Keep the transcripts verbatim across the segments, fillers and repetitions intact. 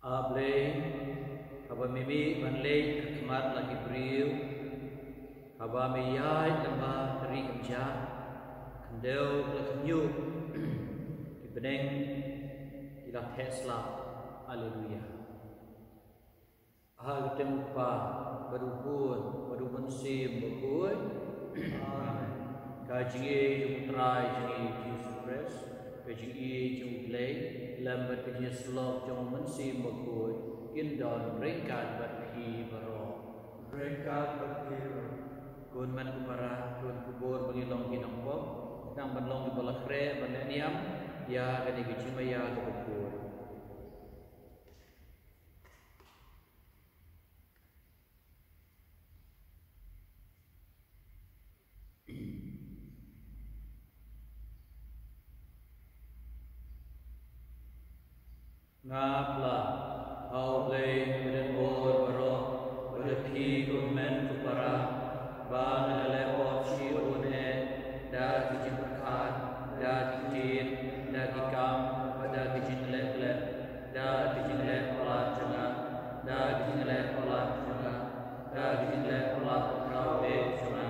A Blei, haba me mih ban leit ha khmat la ki briew, haba me ïaid lyngba ka ri kynjah, khyndew la khynñiuh, ki bneng ki la theh slap. Alleluia. Ha ka kyrteng u Kpa, bad u Khun, bad u Mynsiem Bakhuid. Amen. Ka jingïeit jong u Trai jong ngi Jisu Khrist, ka jingïeit jong u Blei, lem bad ka jingïasyllok jong u Mynsiem Bakhuid, kin don ryngkat bad phi baroh. Ryngkat bad phi ruh. Ko hynmen ko para, to khubor ba ngi long ki nongpop, khnang ban long kiba la khreh ban leh niam ïa kane ka jingmaïa kaba khuid. Nga pla, ha U Blei Uba don bor baroh, ba da phi ko hynmen ko para, ba na ka lehbok shibun eh, da ki jingpyrkhat, da ki ktien, da ki kam, bad da ki jingleh klet, da ki jingleh palat jong nga, da ki jingleh palat jong nga, da ki jingleh palat khraw eh jong nga.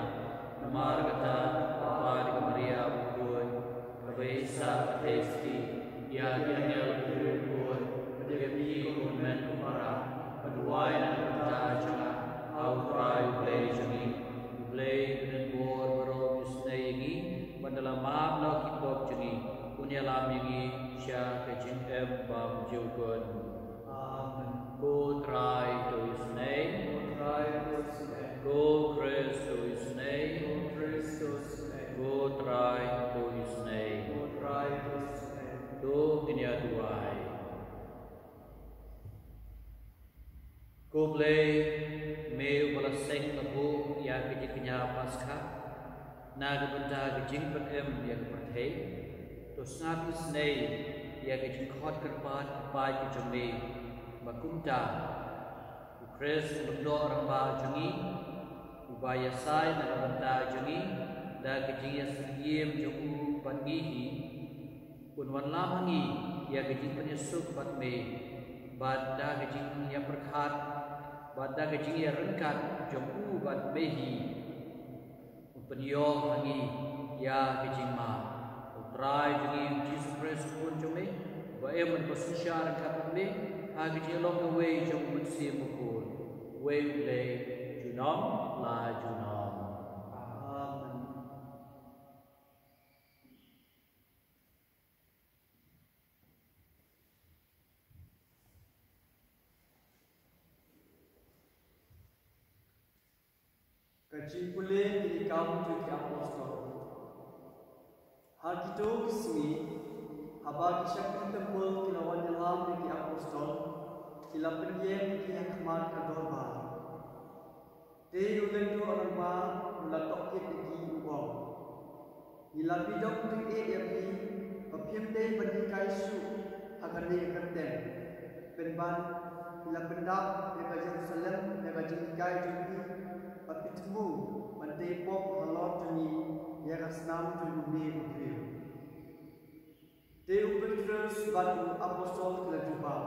Namar kata, ka Kpa jong ka Maria bakhuid, kaba ïaisah ka Theisotti, ïa ki angel ki briew bakhuid, bad ïa phi ko hynmen ko para, ban duwai na ka bynta jong nga ha U Trai U Blei jong ngi. U Blei Uba don bor baroh un isynei ïa ngi, bad un da la map noh ki pop jong ngi, un ïalam ïa ngi sha ka jingim bymjukut. Amen. Ko Trai to isynei. Ko Trai to isynei. Ko Khrist to isynei. Ko Khrist to isynei. Ko Trai to isynei. Ko Trai to isynei. To ngin ïa duwai. Ko Blei, me uba la seng la buh ïa ka jingkñia Paskha na ka bynta ka jingpynim ïa ka pyrthei, to sngap isynei ïa ka jingkhot kyrpad kyrpaid ka jong me, ba kumta U Khrist u Lyngdoh Rangbah jong ngi, uba ïasaid na ka bynta jong ngi da ka jingïasyriem jong u bad ngi hi, un wanlam ha ngi ïa ka jingpynïasuk bad me, bad da ka jingïapyrkhat, bad da ka jingïaryngkat jong u bad me hi, un pynïoh ha ngi ïa ka jingmap. U Trai jong ngi U Jisu Khrist, u Khun jong me, uba im bad synshar ryngkat bad me ha ka jinglong kawei jong U Mynsiem Bakhuid, uwei U Blei, junom la junom. Amen. Ka jingpule ki kam jong ki apostol. Ha kito ki sngi, haba ki shakri templ ki la wan ïalam ïa ki apostol, ki la pynïeng ïa ki ha khmat ka dorbar. Te u lyngdoh rangbah u la tohkit ïa ki, u ong, ngi la pyndonkam ïa phi ba phim dei ban hikai shuh ha kane ka kyrteng. Pynban phi la pyndap ïa ka Jerusalem da ka jinghikai jong phi, ba phi thmu ban tei pop halor jong ngi ïa ka snam jong une u briew. Te u Petros bad u apostol ki la jubab,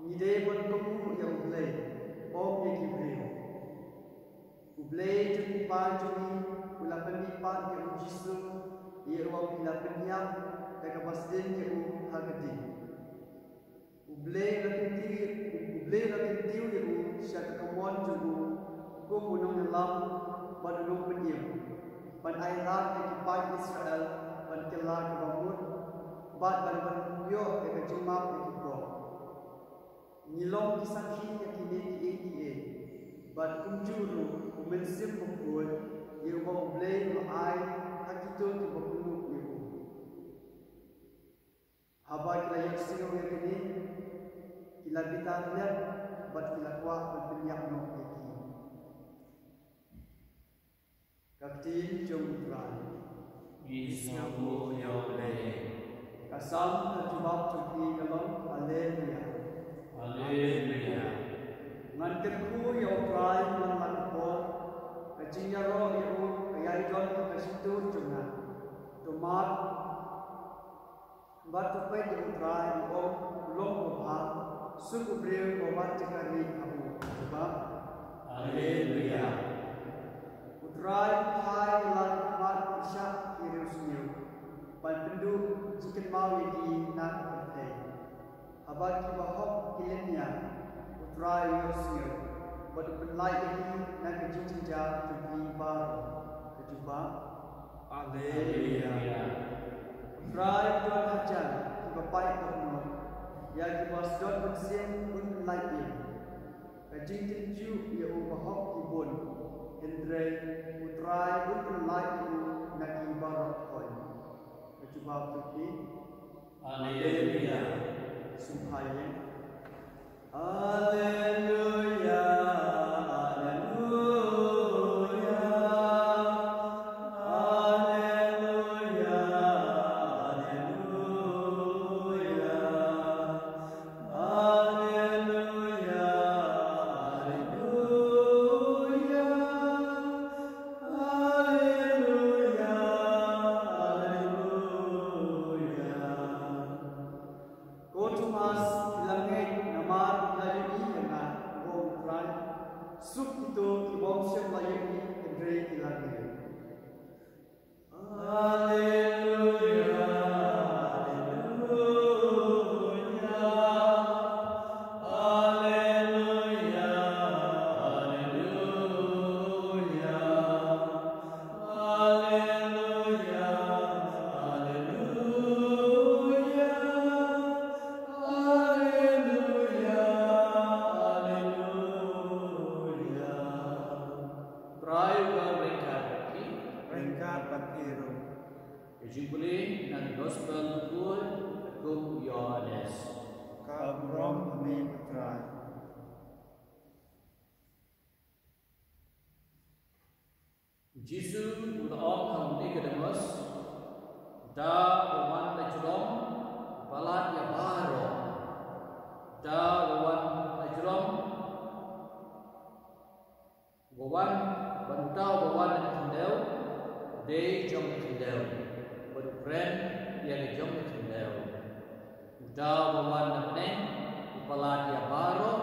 ngi dei ban kohnguh ïa U Blei, ym ïa ki briew. U Blei jong u kpa jong ngi u la pynmihpat ïa u Jisu, ïa uba phi la pynïap da kaba sdien ïa u ha ka ding. U Blei u la kyntiew, U Blei u la kyntiew ïa u sha ka kamon jong u kum u nongïalam bad u nongpynim, ban ailad ïa ki paid Israel ban kylla kaba mut, bad ban, ban ïoh ïa ka jingmap ïa ki pop. Ngi long ki sakhi ïa kine kiei kiei, bad kumjuh ruh U Mynsiem Bakhuid, ïa uba U Blei u la ai ha kito kiba kohnguh ïa u. Haba ki la ïohsngew ïa kane, ki la bitar lem bad ki la kwah ban pynïap noh ïa ki. Ka ktien jong U Trai. Ngi sngewbha ïa U Blei. Ka Salm ka jubab jong ngi ka long, Alleluia. Alleluia. Ngan kyrkhu ïa U Trai man la ka por, ka jingïaroh ïa u ka ïai don ha ka shyntur jong nga. To mad bad to peit ïa U Trai, u ong, u long babha, Suk u briew ba wad jaka ri ha u. Jubab. Haleluya. U Trai u phai ïa la ki khmat pyrshah ki riewsniew, ban pynduh jingkynmaw ïa ki na ka pyrthei. Haba ki bahok ki lynñiar, u Trai u ïohsngew, bad u pynlait ïa ki na ka jingjynjar jong ki baroh. Ka jubab. Haleluya. U Trai u don hajan kiba pait dohnud, ïa kiba sdot mynsiem un pynlait ïa u. Ka jingtynjuh ïa u bahok ki bun, hynrei u Trai un pynlait ïa u na ki baroh thoi. Ka jubab. Haleluya. Sngewbha ïa. Haleluya, haleluya. Haleluya, haleluya. Haleluya, haleluya. Haleluya, haleluya. Ko Thomas, phi la ngeit namar phi la ïohi ïa nga, ong u Trai. Suk kito ki bym shym la ïohi hynrei ki la ngeit. Haleluya, haleluya. Haleluya, haleluya. Haleluya, haleluya. Haleluya, haleluya. Trai u don ryngkat bad phi. Ryngkat bad phi ruh. Ka jingpule na ka Gospel Paul kum u Ïoannis. Ka burom ha me ko Trai. U Jisu u la ong ha u Nikodemus, uta uba wan na jrong u palat ïa baroh. Uta uba wan na jrong, uba wan, bad uta uba wan na ka khyndew u dei jong ka khyndew, bad u kren ïa ka jong ka khyndew. Uta uba wan na bneng u palat ïa baroh,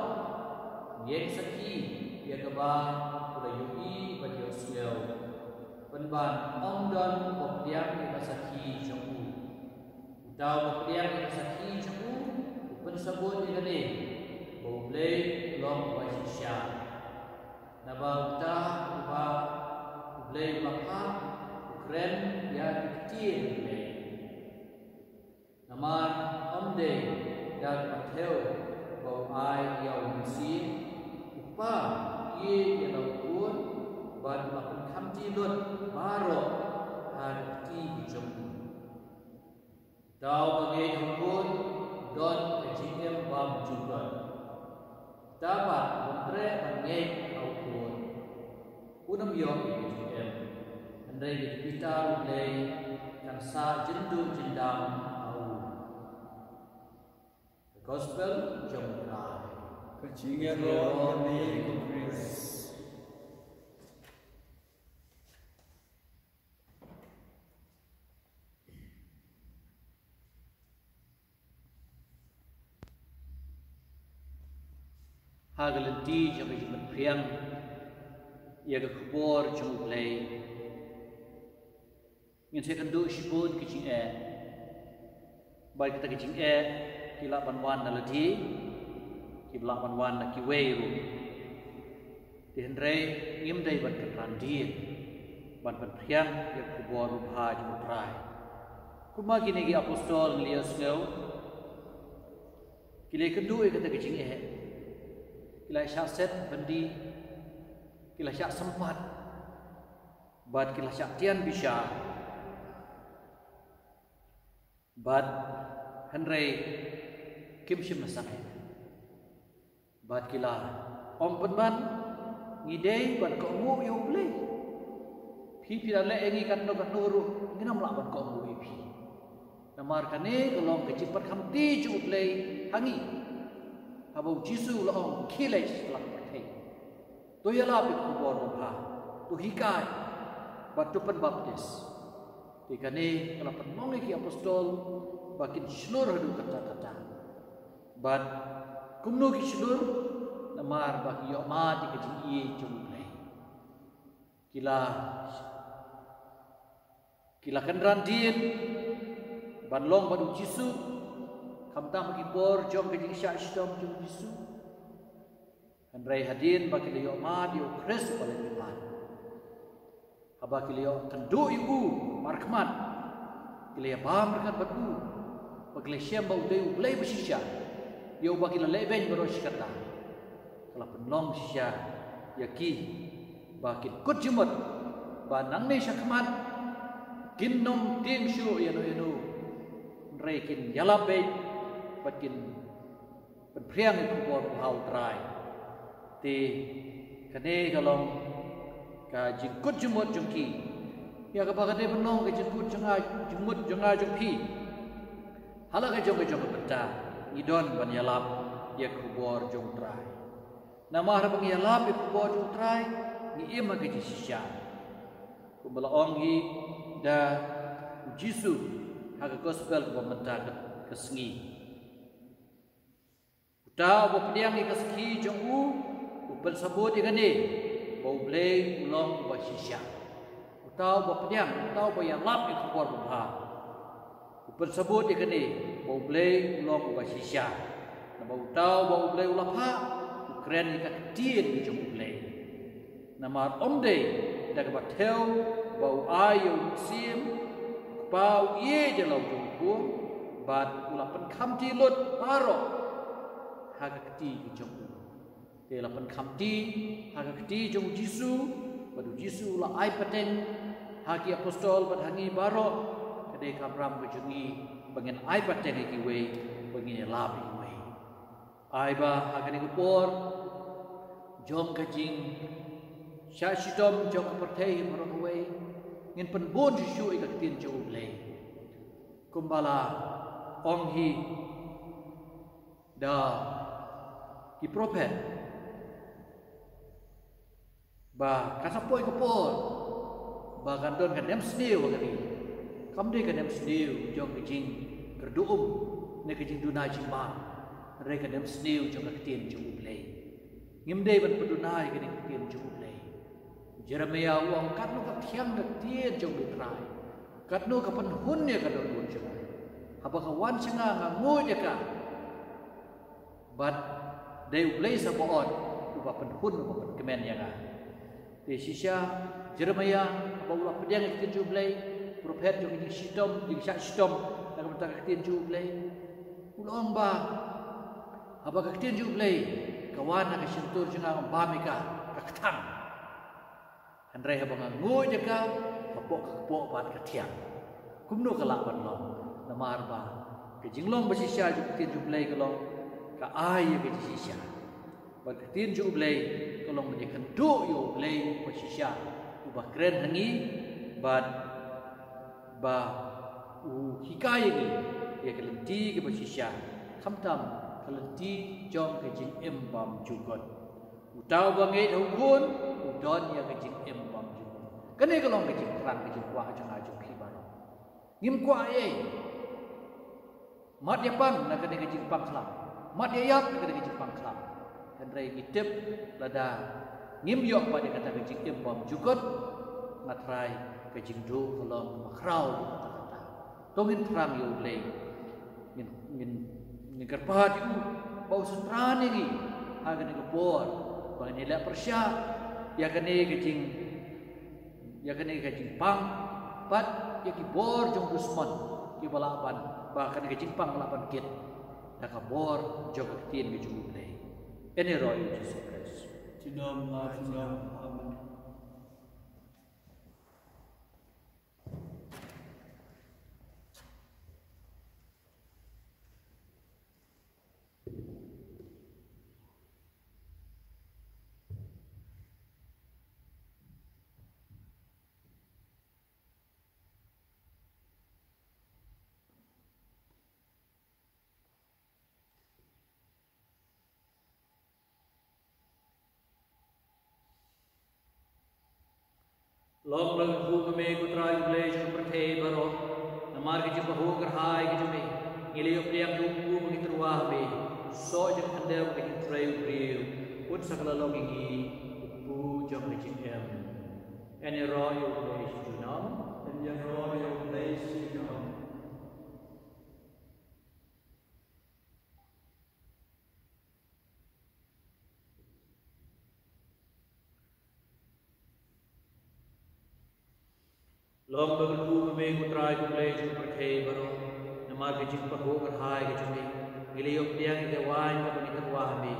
u ïeng sakhi ïa kaba u la ïohi bad ïohsngew. Pynban ym don uba pdiang ïa ka sakhi jong u. Uta uba pdiang ïa ka sakhi jong u, u pynsabut ïa kane, ba U Blei u long uba shisha. Naba uta uba U Blei u la phah, u kren ïa ki ktien U Blei. Namar ym dei da ka thew ba u ai ïa u Mynsiem, u Kpa u ïeit ïa la u Khun, bad u la pynkhamti lut baroh ha ka kti jong u. Uta uba ngeit ha u Khun u don ka jingim bymjukut. Uta pat u bym treh ban ngeit ha u Khun un ym ïoh ïa ka jingim, hynrei ka jingbitar U Blei kan sah jynduh jyndam ha u. Ka Gospel jong U Trai. Ka jingïaroh ïa me ko Khrist. Ha ka lynti jong ka jingpynphriang ïa ka khubor jong U Blei, ngin sa ïakynduh shibun ki jingeh. Bad kita ki jingeh ki lah ban wan na lade, ki lah ban wan na kiwei ruh. Te hynrei ngim dei ban kynran dien ban pynphriang ïa ka khubor babha jong U Trai. Kumba kine ki apostol ngi la ïohsngew, ki la ïakynduh ïa kata ka jingeh. Ki la shah set byndi, ki la shah sympat, bad ki la shah tian bishar. Bad hynrei kim shym la sangeh. Bad ki la ong, pynban ngi dei ban kohnguh ïa U Blei. Phi, phi la leh ïa ngi katno katno ruh, ngin ym lah ban kohnguh ïa phi. Namar kane ka long ka jingpynkhamti jong U Blei ha ngi, haba U Jisu u la ong, khie leit sha la ka pyrthei, to ïalap ïa ka khubor babha, to hikai, bad to pynbaptis. Te kane ka la pynlong ïa ki apostol ba kin shlur haduh katta katta. Bad Kumno ki shlur? Namar ba ki ïohmad ïa ka jingïeit jong U Blei. Ki la, ki la kynran dien ban long bad U Jisu, khamtam ha ki por jong ka jingshah shitom jong U Jisu. Hynrei hadien ba ki la ïohmad ïa U Khrist uba la ïohmad, haba ki la ïoh kynduh ïa u markhmat, ki la ïabam ryngkat bad u, ba ki la shem ba u dei U Blei bashisha, ïa uba ki la lehbeiñ baroh shi katta. Ka la pynlong shisha ïa ki ba kin kut jingmut ba nangne shakhmat kin nym tieng shuh ïano ïano, hynrei kin ïalap beit bad kin pynphriang ïa ka khubor babha U Trai. Te kane ka long ka jingkut jingmut jong ki, ïa kaba ka dei ban long ka jingkut jong nga, jingmut jong nga jong phi. Ha la ka jong ka jong ka bynta ngi don ban ïalap ïa ka khubor jong U Trai. Namar haba ngi ïalap ïa ka khubor jong U Trai, ngi im ha ka jingshisha, kumba la ong hi da U Jisu ha ka gospel kaba mynta ka, ka sngi. Uta uba pdiang ïa ka sakhi jong u, u pynsabut ïa kane, ba U Blei u long uba shisha. Uta uba pdiang, uta uba ïalap ïa ka khubor babha, u pynsabut ïa kane, ba U Blei u long uba shisha. Naba uta uba U Blei u la phah, u kren ïa ka ktien jong U Blei. Namar ym dei da kaba thew ba u ai ïa u Mynsiem, u Kpa u ïeit ïa la u jong u khun, bad u la pynkhamti lut baroh ha ka kti jong u. Te la pynkhamti ha ka kti jong U Jisu, bad U Jisu u la ai pateng ha ki apostol bad ha ngi baroh. Ka dei ka kamram ka jong ngi ba ngin ai pateng ïa kiwei, ba ngin ïalap ïa kiwei. Ai ba ha kane ka por jong ka jingshah shitom jong ka pyrthei baroh kawei, ngin pynbun shuh shuh ïa ka ktien jong U Blei. Kumba la ong hi da ki prophet, ba kan sa poi ka por ba kan don ka nemsniew ha ka ri. Kam dei ka nemsniew jong ka jingkyrduh um ne ka jingduna jingbam, hynrei ka nemsniew jong ka ktien jong U Blei. Ngim dei ban pynduna ïa kane ka ktien jong U Blei. Jeremiah u ong katno ka thiang ka ktien jong U Trai, katno ka pynhun ïa ka dohnud jong nga. Haba ka wan sha nga, nga nguid ïa ka. Bad dei U Blei Sabaot uba pynhun, uba pynkmen ïa nga. Te shisha Jeremiah, haba u la pdiang ïa ka ktien jong U Blei, prophet jong ka jingshitom, jingshah shitom na ka bynta ka ktien jong U Blei, u la ong ba haba ka ktien jong U Blei ka wan ha ka shyntur jong nga, nga bam ïa ka, ka kthang. Hynrei haba nga nguid ïa ka, ka poh, ka poh bad ka thiang. Kumno ka lah ban long? Namar ba ka jinglong ba shisha jong ka ktien jong U Blei ka long ka ai ïa ka jingshisha. Bad ka ktien jong U Blei ka long ban ïakynduh ïa U Blei ba shisha, uba kren ha ngi, bad ba u hikai ïa ngi ïa ka lynti kaba shisha, khamtam ka lynti jong ka jingim bymjukut. Uta uba ngeit ha u Khun u don ïa ka jingim bymjukut. Kane ka long ka jingthrang, ka jingkwah jong nga jong phi baroh. Ngim kwah ei ei. Mad ïa pang na kane ka jingpang khlam, mad ïa ïap na kane ka jingpang khlam. Hynrei ngi tip lada ngim ïoh pat ïa kata ka jingim bymjukut, nga trai, ka jingduh ka long kaba khraw ïa kata kata. To ngin thrang ïa U Blei. Ngin, ngin, ngin kyrpad ïa u ba u sa thrang ïa ngi ha kane ka por ba ngin ïaleh pyrshah ïa kane ka jing, ïa kane ka jingpang, bad ïa ki bor jong u dusmon kiba lah ban, ba kane ka jingpang lah ban kit da ka bor jong ka ktien ka jong U Blei. Kane ruh ïa U Jisu Khrist. Junom la junom. Amen. Long la ka kyrkhu ha me ko Trai U Blei jong ka pyrthei baroh. Namar ka jingbahuh kyrhai ka jong me ngi la ïoh pdiang ïa u kum ha ki tyrwa ha me. Soh jong ka khyndew ka jingtrei u briew, put sa ka la long ïa ngi u kpu jong ka jingim. Yn ïaroh ïa U Blei shi junom. Yn ïaroh ïa U Blei shi junom. Long ba kyrkhu ma me ko Trai ko Blei jong ka pyrthei baroh, namar ka jingpynpaw kyrhai ka jong me, ngi la ïoh pdiang ïa ka waiñ kaba ngi tyrwa ha me.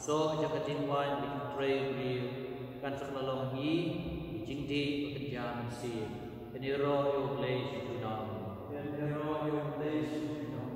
Soh jong ka dieng waiñ ka jingtrei u briew kan sa ka la long ha ngi ka jingdih ba kynja mynsiem. Yn ïaroh ïa U Blei shi junom. Yn ïaroh ïa U Blei shi junom.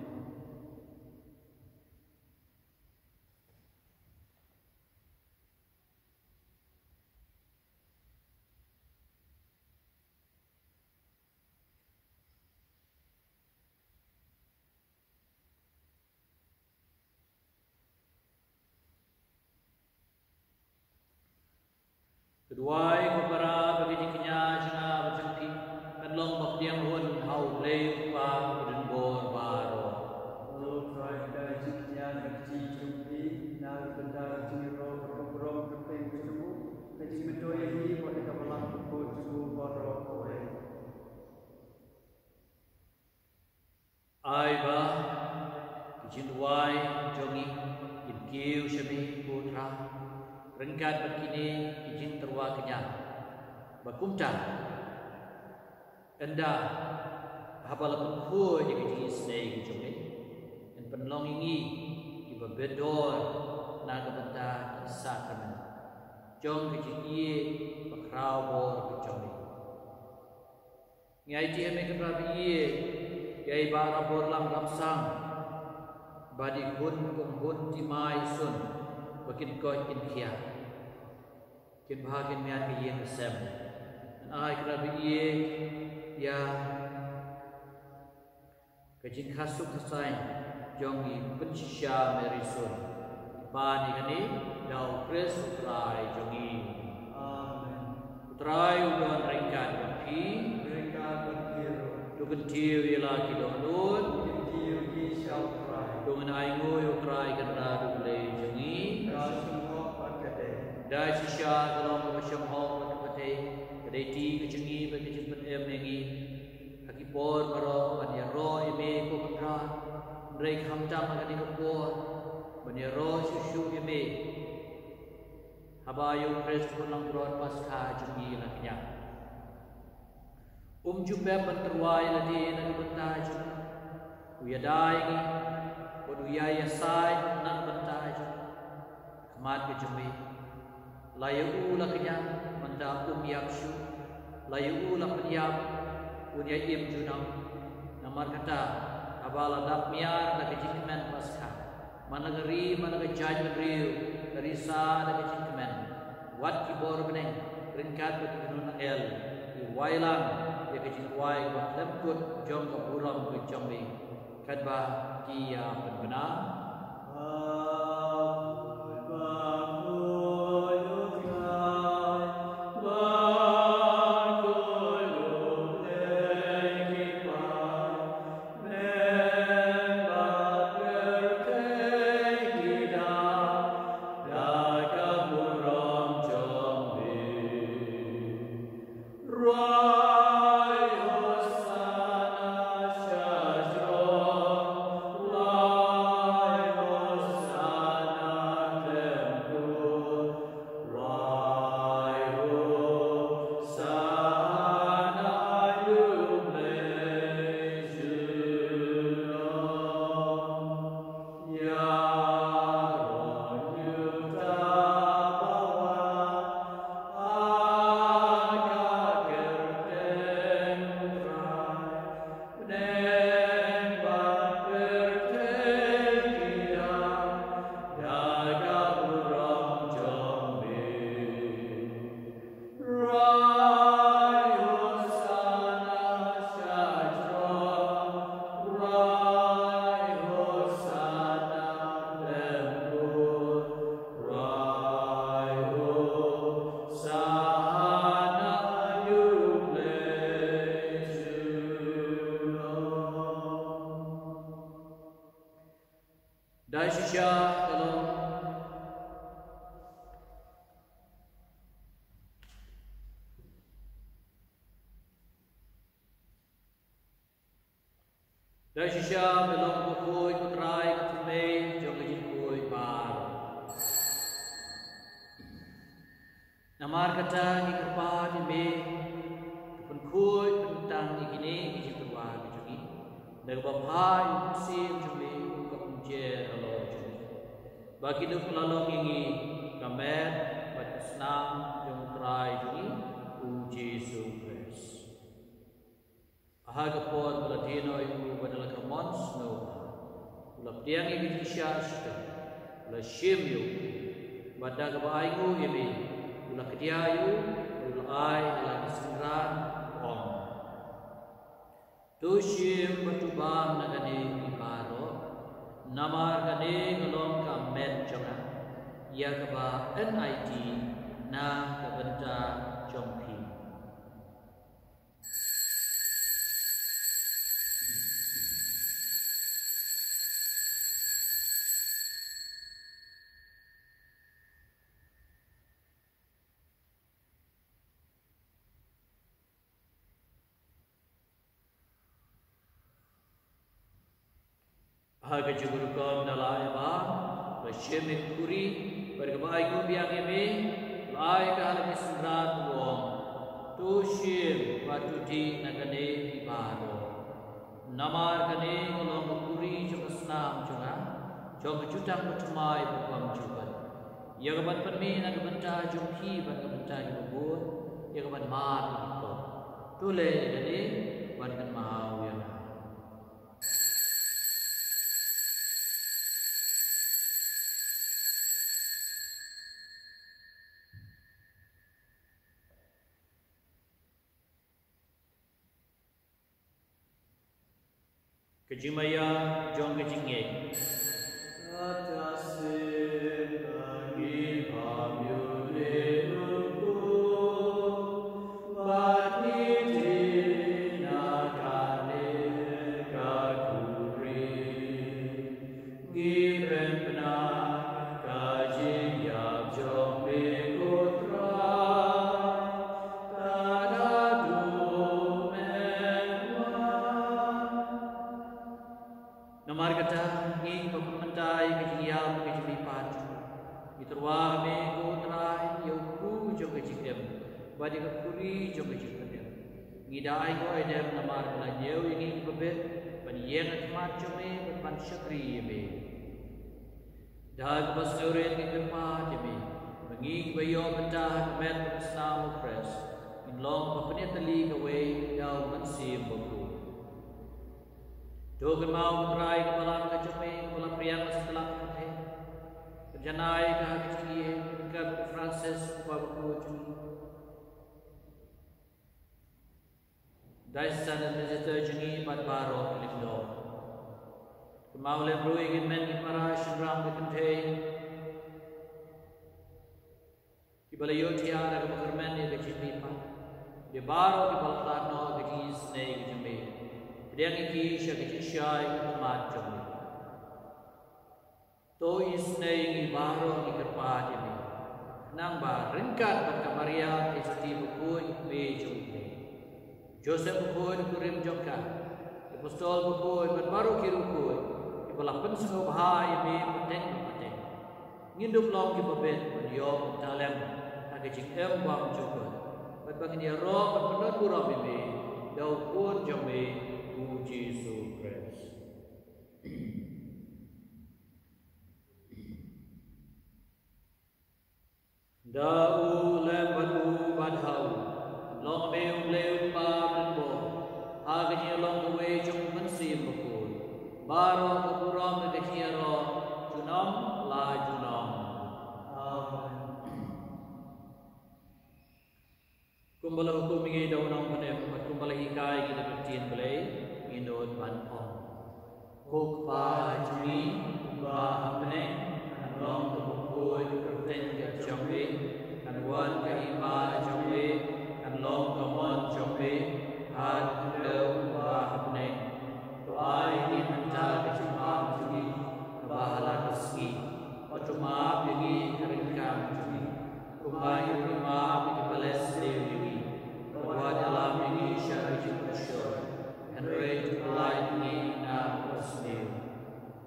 Ka duwai ko para ba ka jingkñia jong nga bad jong phi kan long ba pdiang hun ha U Blei U Kpa u donbor baroh. Ko Trai, ka jingkñia ka kti jong phi na ka bynta ka jingïaroh ka burom ka pdeng ka jong u, ka jingmyntoi ïa ngi bad ïa ka balang ka jong u baroh kawei. Ai ba ki jingduwai jong ngi kin kiew sha me ko Trai ryngkat bad kine ki jingtyrwa kñia, ba kumta ynda haba la pynkhuid ïa ka jingisynei ka jong me, yn pynlong ïa ngi kiba beh dor na ka bynta ki sakramen jong ka jingïeit bakhraw bor ka jong me. Ngi aiti ha me ko Trai ba ïeit ïa i Bah Raborlang Ramsang, ba dei hun kum hun Timai Sun ba kin koit kin khiah, kin bha kin miat ka ïing ka sem. Ngan ai ko Trai ba ïeit ïa ka jingkha suk kha saiñ jong i Pynshisha Mary Sun. Ngi pan ïa kane da U Khrist U Trai jong ngi. Amen. U Trai u don ryngkat bad phi. Ryngkat bad phi ruh. To kyntiew ïa la ki dohnud. Kyntiew ïa ki sha U Trai. To ngin ainguh ïa U Trai Kynrad U Blei jong ngi. Ka shong hok bad ka dei. Da shisha ka long kaba shong hok bad kaba dei. Ka dei ti ka jong ngi bad ka jingpynim ïa ngi ha ki por baroh ban ïaroh ïa me ko Kynrad. Hynrei khamtam ha kane ka por ban ïaroh shuh shuh ïa me haba ïa U Khrist u langbrot Paskha jong ngi la kñia. Um ju pep ban tyrwa ïa lade na ka bynta jong ngi. U ïada ïa ngi bad u ïasaid na ka bynta jong ngi. Khmat ka jong me. La ïa u la kñia, mynta um ïap shuh. La ïa u la pynïap, un ïa im junom. Namar kata, haba la dap miar da ka jingkmen Paskha, man la ka ri, man la ka jaitbynriew ka risa da ka jingkmen, wat ki bor bneng ryngkat bad ki kynhun angel ki wai lang ïa ka jingduwai kaba khlem kut jong ka burom ka jong me. Katba ki ïa pynbna. Da shisha ka long Da shisha me long ka khuid, ko Trai, ka thymmei jong ka jingkhuid baroh. Namar kata ngi kyrpad ïa me, to pynkhuid pyntang ïa kine ki jingtyrwa ki jong ngi da kaba phah ïa u Mynsiem jong me, u ka pynjer halor jong ngi, ba kin ïoh la long ïa ngi ka met bad ka snam jong u Trai jong ngi, u Jisu Khrist. Ha ka por ba la die noh ïa u bad da la ka mon sngewbha, u la pdiang ïa ka jingshah shitom, u la shim ïa u, bad da kaba ainguh ïa me, u la kdiah ïa u, u la ai ha la ki synran, u ong: To shim bad to bam na kane phi baroh, namar kane ka long ka met jong nga, ïa kaba yn aiti na ka bynta jong phi. Ha ka jingrukom da la ai ba, la shim ïa ka khuri, bad kaba ainguh biang ïa me, la ai ka ha la ki synran, u ong: To shim bad to dih na kane phi baroh, namar kane ka long ka khuri jong ka snam jong nga, jong ka jutang bathymmai ba bymjukut, ïa kaban pynmih na ka bynta jong phi bad na ka bynta ki babun, ïa kaban mad ïa ki pop. To leh ïa kane ban kynmaw ïa nga. Ka jingmaïa jong ka jingngeit. Kata shisha ngi bam ïa une u khuid, bad ngi dih na kane ka khuri, ngi pynbna ka jingïap jong me, ko Trai, tad haduh men wan. Namar kata, ngi kiba pynmynta ïa ka jingïap ka jingmihpat jong me, ngi tyrwa ha me, ko Trai, ïa u kpu jong ka jingim bad ïa ka khuri jong ka jingpynim. Ngi da ainguh aidem namar ba la ñiew ïa ngi kiba bit ban ïeng ha khmat jong me bad ban shakri ïa me. Da kaba sngewrit ngi kyrpad ïa me, ba ngi kiba ïoh bynta ha ka met bad ka snam u Khrist, ngin long ba pynïatylli kawei da u Mynsiem Bakhuid. To kynmaw, ko Trai, ka balang ka jong me kaba la pdiang la sah la ka kynthei, bad janai ka ha ka jingïeit ryngkat bad u Francis u kpa bakhuid jong ngi, diocesan administrator jong ngi bad baroh ki lyngdoh. Kynmaw lem ruh ïa ki hynmen ki para shynrang bad kynthei kiba la ïohthiah da kaba kyrmen ïa ka jingmihpat, bad baroh kiba la tlot noh ïa ka jingisynei ka jong me. Pdiang ïa ki sha ka jingshai ka khmat jong me. To isynei ïa ngi baroh, ngi kyrpad ïa me, khnang ba ryngkat bad ka Maria Theisotti bakhuid, ka kmie jong u Blei, Joseph bakhuid, u kurim jong ka, ki apostol bakhuid bad baroh ki riewkhuid kiba la pynsngewbha ïa me pateng pateng, ngin dup long kiba bit ban ïoh bynta lem ha ka jingim bymjukut, bad ba ngin ïaroh ban pynlong burom ïa me da u Khun jong me, u Jisu Khrist. Da u lem bad u bad ha u, long me u Blei u Kpa badonbor, ha ka jingïalong kawei jong u Mynsiem Bakhuid, baroh ka burom bad ka jingïaroh junom la junom. Amen. Kumba la hukum ïa ngi da u nongpynim bad kumba la hikai ïa ngi da ka ktien Blei, ngin nud ban ong: Ko Kpa jong ngi uba ha bneng, kan long ka bakhuid ka kyrteng ka jong me, kan wan ka hima jong me, kan long ka mon jong me ha khyndai uba ha bneng. To ai ïa ngi mynta ka jingbam jong ngi kaba ha la ka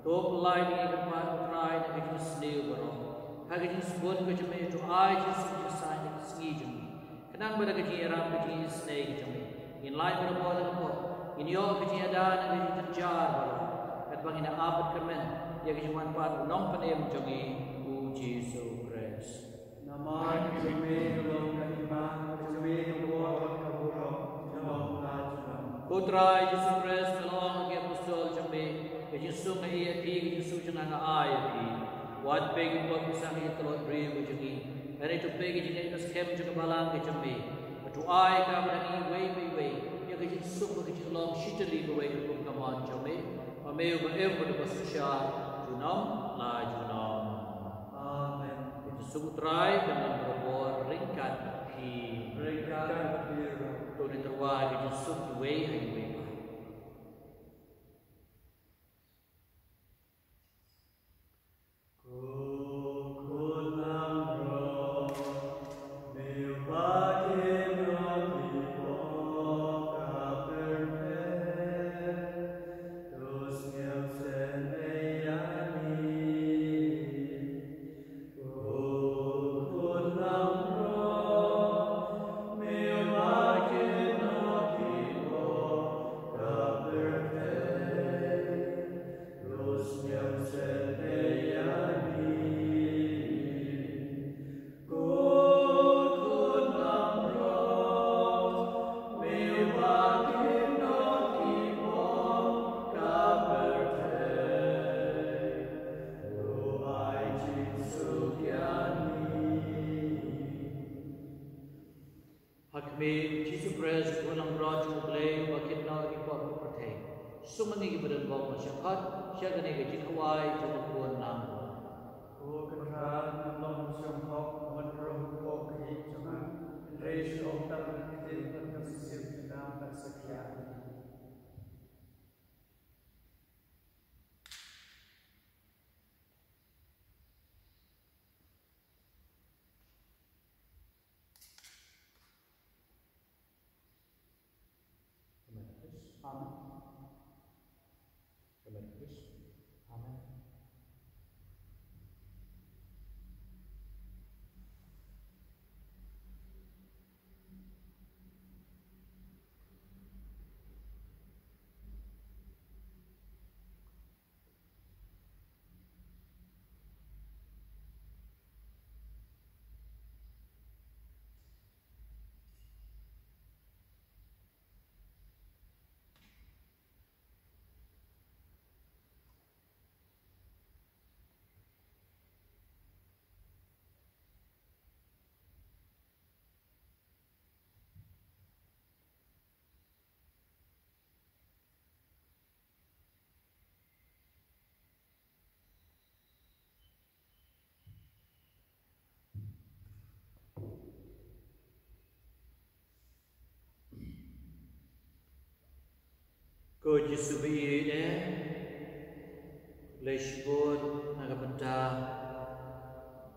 To pynlait ïa ngi kyrpad, ko Trai, na ka jingsniew baroh, ha ka jingsbun ka jong me. To ai jingsuk jingsaiñ ha ka sngi jong ngi, khnang ba da ka jingïarap, ka jingisynei ka jong me, ngin lait barabor da ka pop, ngin ïoh ka jingïada na ka jingtynjar baroh, katba ngin ap bad kyrmen ïa ka jingwan pat u Nongpynim jong ngi, u Jisu Khrist. Namar ka jong me ka long ka hima, ka jong me ka bor, ka burom, junom la junom. Ko Trai Jisu Khrist, me la ong ha ki apostol jong me, ka jingsuk nga ai ïa phi, ka jingsuk jong nga nga ai ïa phi. Wat peit ki pop, wat peit ïa ka tlot briew ka jong ngi, hynrei to peit ka jingngeit baskhem jong ka balang ka jong me. Bad to ai ïa ka ba da ngi iwei pa iwei ïa ka jingsuk bad ka jinglong shi tylli kawei, katkum ka mon jong me, ma me uba im bad uba synshar junom la junom. Amen. Ka jingsuk u Trai kan don barabor ryngkat bad phi. Ryngkat bad phi ruh. To ngin tyrwa ïa ka jingsuk iwei ha iwei pat. Ha khmih, Jisu Khrist, u Khun langbrot jong U Blei, uba kit noh ïa ki pop ka pyrthei, sumar ïa ngi kiba don bok ban shah khot sha kane ka jingkhawai jong U Khun langbrot. Ko Kynrad, ngam long shong hok ban rung hapoh ka ïing jong nga, hynrei shu ong tang ka ktien bad ka mynsiem jong nga ban sa thiah ïa ki. Amen. Amen. Amen. Ko Jisu ba ïeit eh, khublei shibun na ka bynta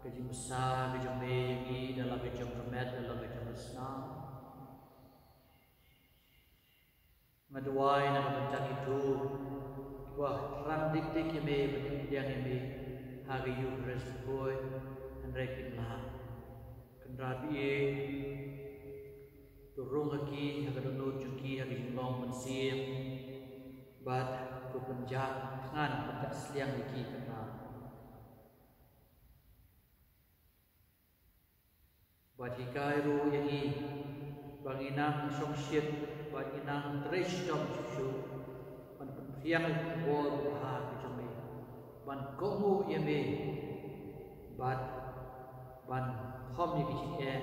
ka jingbsa ka jong me ïa ngi da la ka jong ka met, da la ka jong ka snam. Nga duwai na ka bynta kito kiba thrang dik dik ïa me bad ïa me ha ka Eukharist, hynrei kim lah. Kynrad ba ïeit, to rung ha ki ha ka dohnud jong ki ha ka jinglong mynsiem bad to pynjah thngan, pynjah sliang ïa ki, Kynrad. Bad hikai ruh ïa ngi ba ngin nang shongshit bad ngin nang trei shitom shuh shuh ban pynphriang ïa ka bor babha ka jong me, ban kohnguh ïa me bad ban khom ïa ki jingeh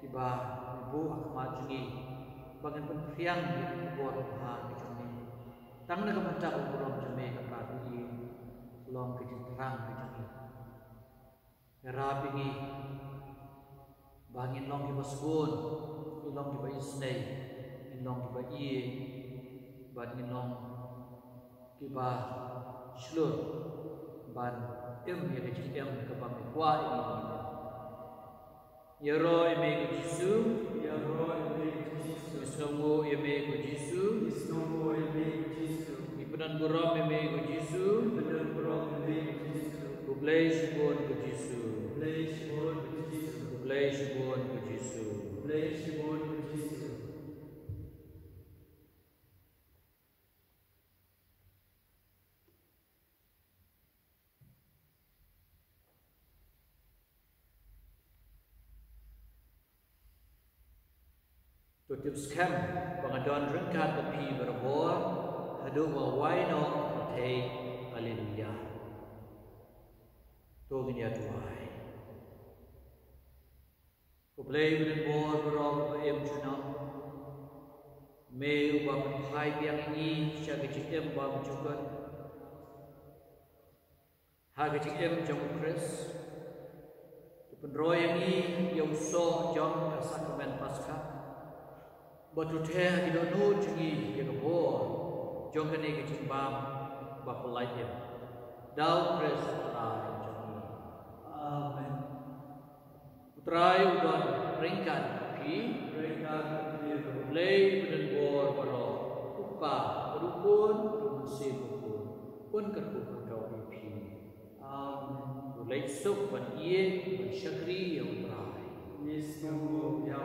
kiba me buh ha khmat jong ngi, ba ngin pynphriang ïa ka bor babha ka jong me. Tang na ka bynta ka burom jong me, Kynrad ba ïeit, long ka jingthrang ka jong ngi. Ïarap ïa ngi ba ngin long kiba sbun, ngin long kiba isynei, ngin long kiba ïeit, bad ngin long kiba shlur ban im ïa ka jingim kaba me kwah ïa ngi. Ïaroh ïa me ko Jisu. Ïaroh ïa me ko Jisu. Ngi sngewnguh ïa me ko Jisu. Ngi sngewnguh ïa me ko Jisu. Ngi Pynburom ïa me ko Jisu. Pynburom ïa me ko Jisu. Khublei shibun ko Jisu. Khublei shibun ko Jisu. Khublei shibun ko Jisu. Khublei shibun ko Jisu. To tip skhem ba nga don ryngkat bad phi barabor haduh ba wai noh ka pyrthei. Haleluya. To ngin ïa duwai. Ko Blei ba don bor baroh kaba im junom, me uba pynphai biang ïa ngi sha ka jingim bymjukut ha ka jingim jong u Khrist, to pynroi ïa ngi ïa u soh jong ka sakramen Paskha, bad to theh ha ki dohnud jong ngi ïa ka bor jong kane ka jingbam ba pynlait im. Da u Khrist u Trai jong ngi. Amen. U Trai u don ryngkat bad phi. Ryngkat bad phi ruh. Blei ba don bor baroh, u Kpa bad u Khun bad u Mynsiem Bakhuid, un kyrkhu kyrdoh ïa phi. Amen. To leit suk ban ïeit ban shakri ïa u Trai. Ngi sngewbha ïa